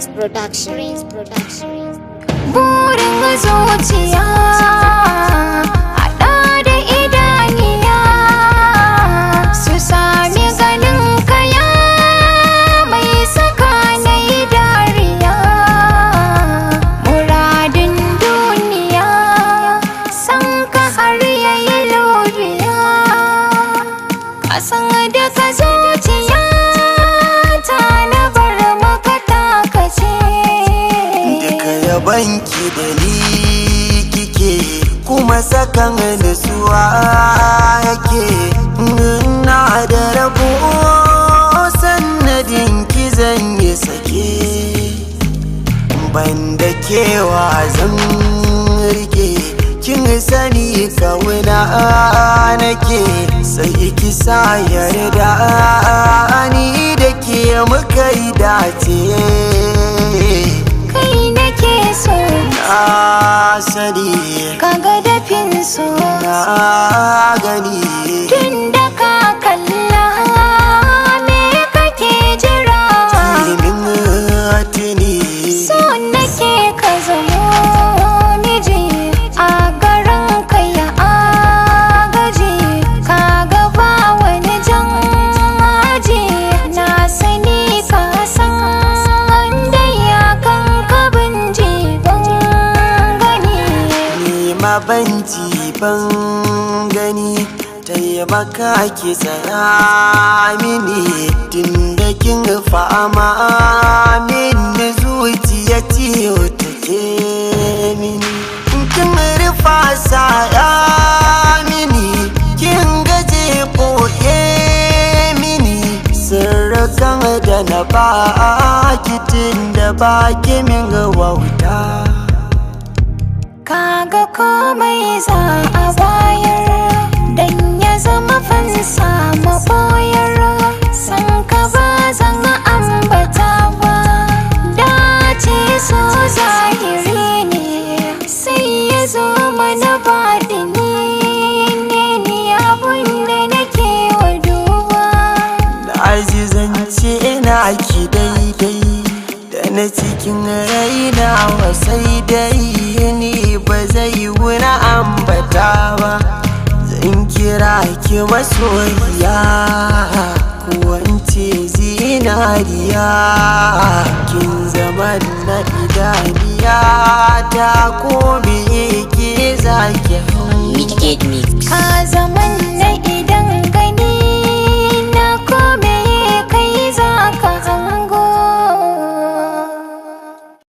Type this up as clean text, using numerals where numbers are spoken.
Prince Production. Prince Production. Burin zuciya haɗa da idaniya su sami ganin kaya mai saka na yi dariya. Muradin duniya san ka har yayi lobiya, kasan da ka zuciya ta na bar maka takace. Duka yabanki da ni kike, kuma sakan nutsuwa yake. Na da rabo sannadin ki zan yi sake, banda kewa zan rike. Kin sani kawuna nake, sai ki sa yarda ni da ke muka yi dace. Kai nake so. Na sani. Kaga dafin so. Na gani. Tun da ka kalla, me kake jira? Min tuni. So nake ka zamo miji a garin ka, ya agaji kaga ba wani jan aji. Na sani ka san da ya kan ka ban ji ban gani. Ni ma ban ji ban gani, taimaka ki tsaya mini, tunda kin fama mini zuciya ciwo take mini. Kin rufa saya mini, kin gaje ɓoye mini sirrikan da na baki, tunda baki min wauta. Kaga komai za a bayar dan ya zama fansa maboyar san ka, ba zan ambata ba. Dace so zahiri ne, sai ya zo mana baɗini ne, ni abun da nake wa duba. Na azizance ina ki daidai da na cikin raina wa, sai dai ni ba zai wuna ambata ba. Zan kira ki masoyiya, ko zinariya. Kin zama na idaniya ta, ko me ke zaki Wicked Mix. Ka zama